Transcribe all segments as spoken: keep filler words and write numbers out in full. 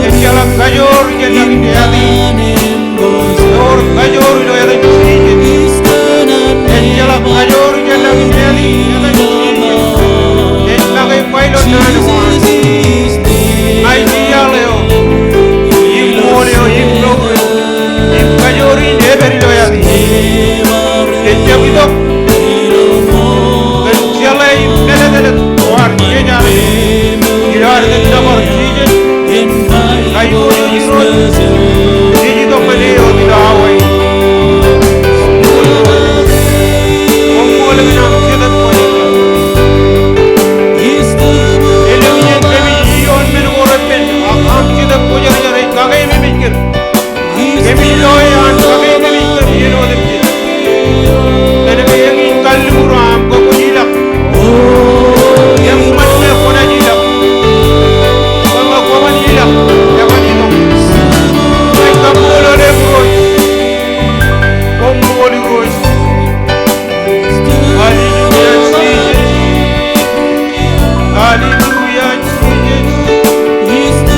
Ejjeḷọk kajoor ijellọkin etan. Ewōr kajoor ilo etan Jisōs. Ejjeḷọk kajoor ijellọkin etan, etan Jisōs. Ej make ṃailōt naan ko an. Ña ij iaḷ eo im ṃool eo im mour eo im kajoor in ej pād ilo etan. Ejjab itok kōn jeḷā im mālōtlōt ko ad jeje ilo ad kōn nōbar Jisōs. Kaiboojoj Irooj, jej itok ñan eok ilo awa in. Koṃṃool kōn aṃ Jetōb Kwōjarjar. Elōñ iien kōmij ioon men ko repen ak aṃ Jetōb Kwōjarjar ej kakeememej kōm. Kōmij loe an kakeememej kōm iien otemjej. Kōnke eñin kalliṃur aṃ ke kwōj ilọk. Eṃṃan me kwōnaaj ilọk. Kōmij kwōban ilọk, eban itok. Ij kaṃṃoolol eok Irooj. Koṃṃool Irooj. Hallelujah, Jesus. Hallelujah, Jesus.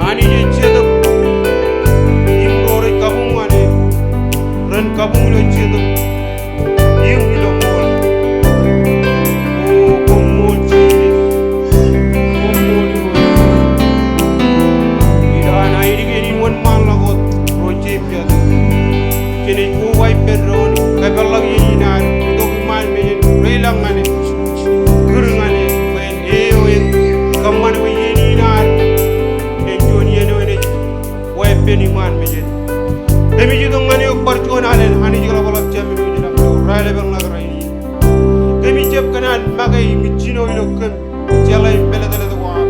Anij ej Jetōb im ro rej kabuñ ñan e ren kabuñ ilo Jetōb im ilo ṃool. O, koṃṃool Jisōs. Koṃṃool Irooj. Ilo an ainikiin in wōnṃaanḷọk wōt ro jeiū im jatū. Jenaaj koba ippān doon, kōpeḷḷọk iien in ad, itok iṃaan mejān, reilañ ñan e, kūr ñan e, bwe en eo eñ kōṃṃan bwe iien in ad en juon iien eo enaaj wa ippān iṃaan mejān. Kōmij itok ñan eok bar juon alen, Anij ḷapḷap Jemem eo ej ḷap ilo raelepen ḷọk rainin. Kōmij jab kōṇaan make im jino ilo kōm jeḷā im mālōtlōt ko aṃ.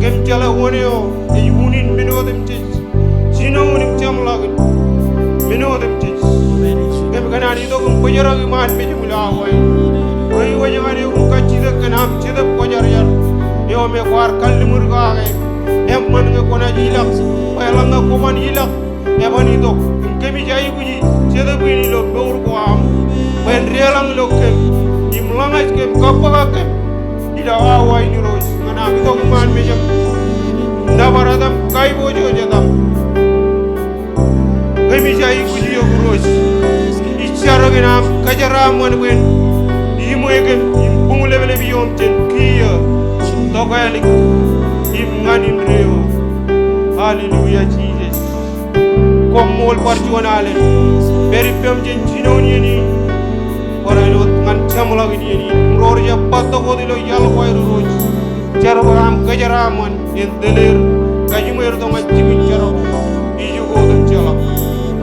Kōm jeḷā wōn eo ej unin men otemjej. Jinoin im jeṃḷọkin men otemjej. Kōm kōṇaan itok im kwōjarjar iṃaan mejaṃ ilo awa in. Eo ej ñan eok im kajjitōk kōn aṃ Jetōb Kwōjarjar eo me kwaar kalliṃur kake. Eṃṃan ñe kwōnaaj ilọk, bwe eḷaññe kwōban ilọk, eban itok. Im kōmij aikuji Jetōb in ilo mour ko aṃ bwe en deḷọñ ilo kōm im ḷōñaj kōm, kabbokbok kōm ilo awa in Irooj. Ñan aṃ itok iṃaan mejaṃ, nōbar etaṃ, kaiboojoj etaṃ. Kōmij aikuji eok Irooj. Ij jar kōn aṃ kōjeraaṃṃan bwe en iṃwe kōm im buñlepḷep ioṃ jān kiiō, tokālik im ñan indeeo. Hallelujah, Jisōs. Koṃṃool bar juon alen. Pād ippaṃ jān jinoin iien in. Barāinwōt ñan jeṃḷọkin iien in. Im ro rej jab bōktok wōt ilo iaḷ ko aer Irooj, jar bwe aṃ kōjeraaṃṃan en tōl er, kajiṃwe er tok ñan jikin jerọwiwi ijoko otemjeḷọk.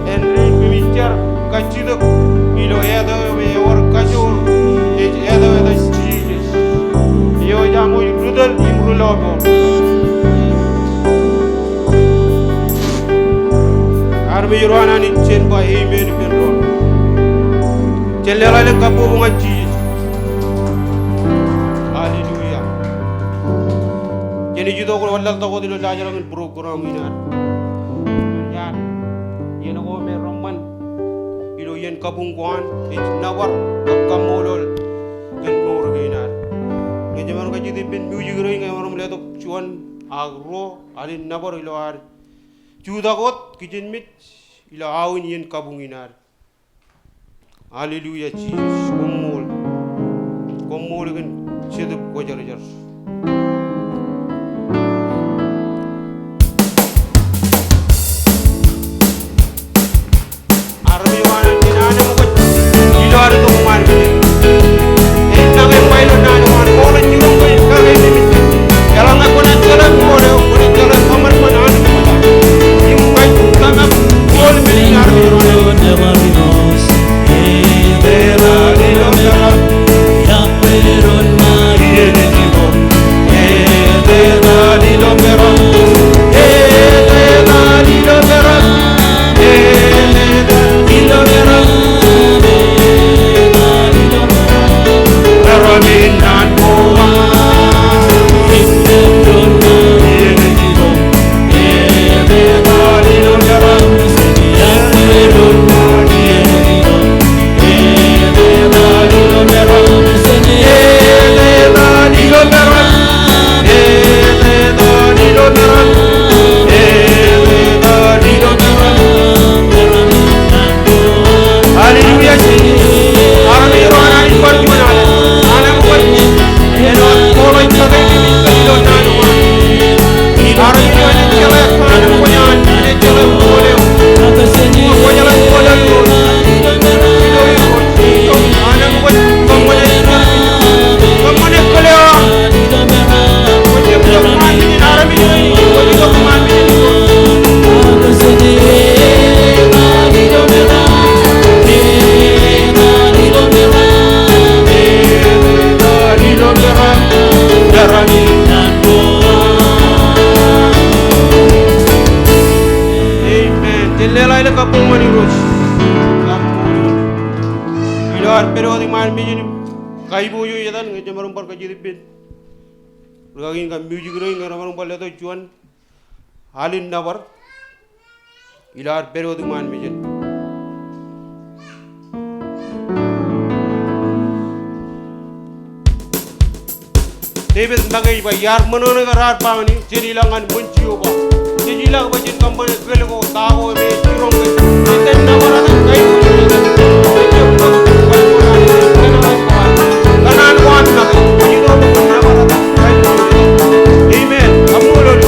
Āindein kōmij jar kajjitōk ilo āt eo me ewōr kajoor, ej āt eo etan Jisōs, eo ej aṃ wōj ri tōl im ri lọmọọr. Armej ro an Anij jen ba amen ippān doon. Jen leḷọk ilo kabbokbok ñan Jisōs. Hallelujah. Jen ej itok ilo wanlaḷtak wōt ilo laajrak in program in ad. Iien ko me reṃṃan ilo iien kabuñ ko an, ej nōbar kab kaṃṃoolol kōn mour kein ad. Ñe jemaroñ kajjitōk ippān music ro in, ñe jemaroñ letok juon ak ruo alen nōbar ilo ad jutak wōt kijenmej ilo aō in iien kabuñ in ad. Hallelujah, Jisōs, koṃṃool. Koṃṃool kōn Jetōb Kwōjarjar. Armej ro an Anij, ilo ad itok iṃaan mejaṃ, ej make ṃae ilo naan ko an, koṃ jiroñ kōj kake im eṃōj. Eḷaññe kwōnaaj jeḷā ṃool eo, kwōnaaj jeḷā kōṃṃan ṃōn an im ṃōj. Im kōmij kōṃṃan ṃool men in armej ro an Anij. Hallelujah, Jisōs. Armej ro an Anij bar juon alen. An eṃṃan. Amen. Jen leḷọk ilo kabbokbok ñan Irooj. Ilo ad pād wōt iṃaan mejān im kaiboojoj etan, ñe jemaroñ bar kajjitōk ippān rūkaki in kab music ro in, ñe jemaroñ bar letok juon alen nōbar ilo ad pād wōt iṃaan mejān. Devid make ej ba, iar ṃōṇōṇō ke raar ba ñan e, jen ilọk ñan ṃōn Jeova. Jej ilọk bwe jen kōṃṃane kōl ko, ta ko me ej jiroñ kōj. Jen nōbar etan, kaiboojoj etan. Kōṇaan ko an make. Amen. Kaṃṃoolol.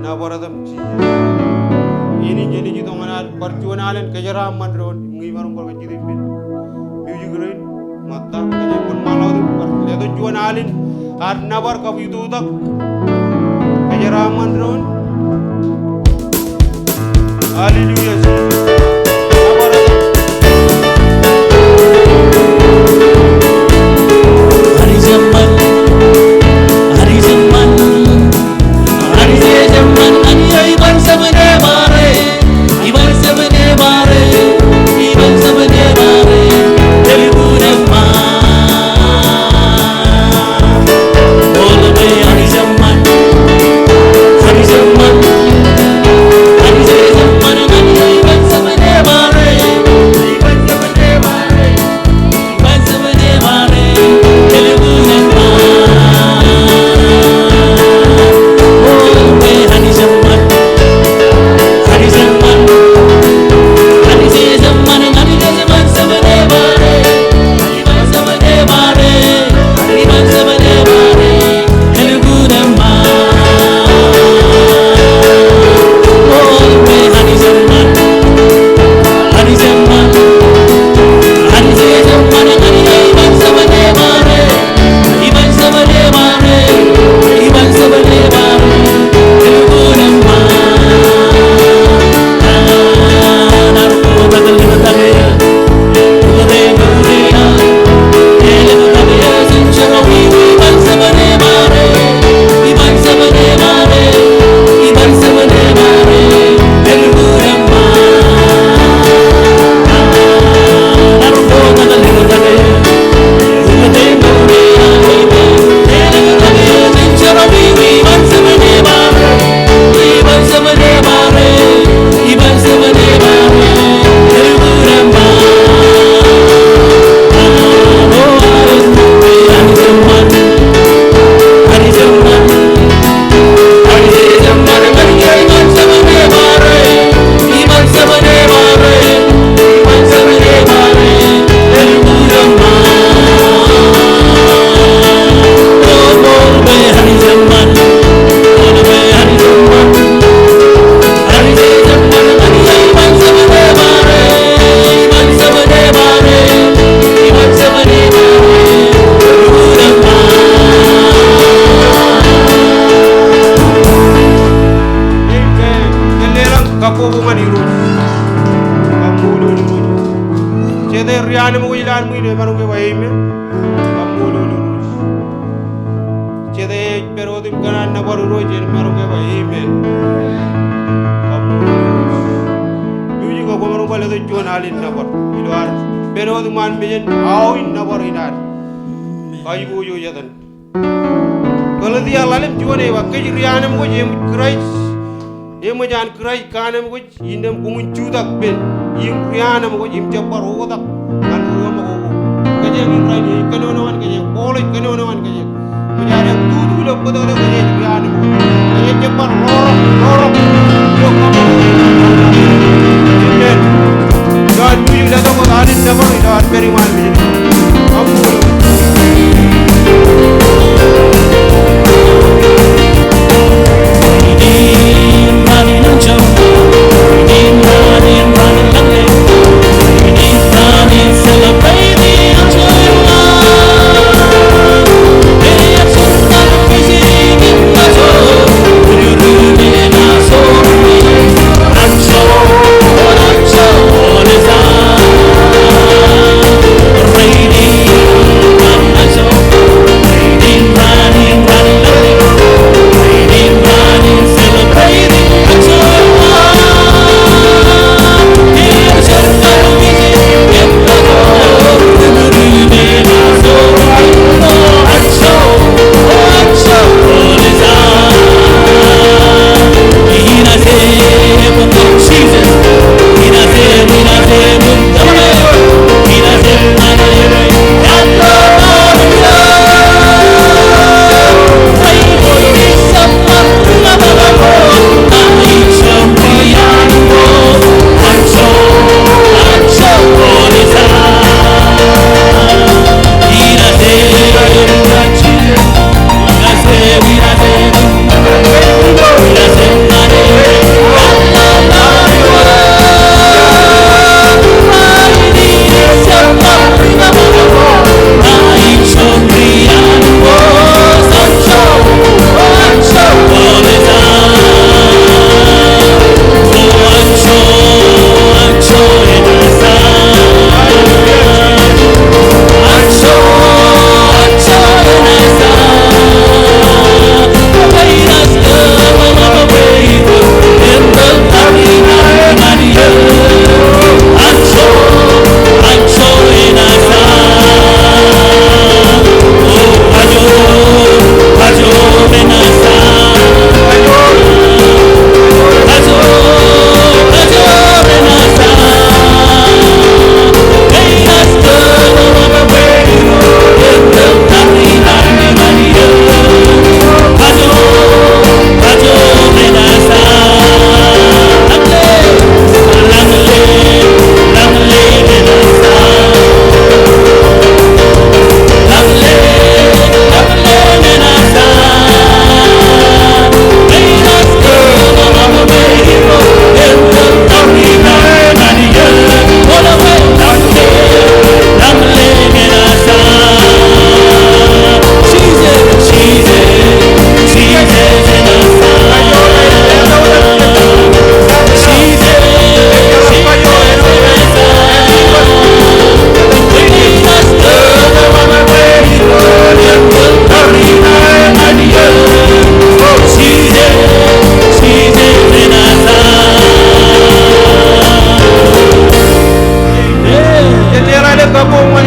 Nōbar etan Jisōs. Inij, inij itok ñan ad bar juon alen kōjeraaṃṃan doon im ñe imaroñ bar kajjitōk ippān music rein, ṃōtta, kōjeañ wōnṃaanḷọk wōt im bar letok juon alen ad nōbar kab itok tok kōjeraaṃṃan doon. Hallelujah, Jisōs. Nōbar etan. Amen. Kōn leḷọk kabbokbok ñan Irooj. Kaṃṃoolol Irooj. Jete ri-anemkwōj ilowaan ṃwiin emaroñ ke ba amen. Kaṃṃoolol Irooj. Jete ej pād wōt im kōṇaan nōbar Irooj en maroñ ke ba amen. Kaṃṃoolol Irooj. Music, kwōmaroñ bar letok juon alen nōbar ilo ad pād wōt iṃaan mejān aō in nōbar in ad. Kaiboojoj etan. Galetia ḷalem juon ej ba, kōj ri-anemkwōj eṃōj Kraist, eṃōj an Kraist kaanemkwōj, innām koṃwin jutak pen im ri-anemkwōj im jab bar oktak ñan ri-kaṃakoko. Kōjeañ in rainin ej kōnono ñan kōjeañ, Paul ej kōnono ñan kōjeañ. Kōjeañ ej tutu ilo bōtōktōk kōjeañ ri-anemkwōj. Kōjeañ jab bar ḷoorōk, ḷoorōk ilo kaṃakoko. Amen. Ilo ad music letok wōt alen nōbar ilo ad pād iṃaan mejān.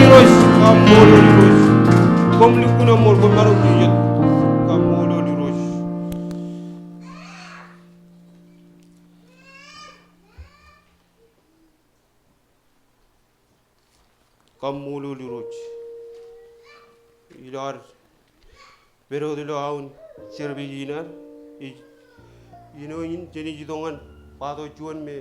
Irooj, kaṃṃoolol Irooj. Koṃ lukkuun eṃṃool, koṃ maroñ jijet. Kaṃṃoolol Irooj. Kaṃṃoolol Irooj. Ilo ad pād wōt ilo aō service in ad, ej, āinwōt in jenaaj itok ñan bōktok juon me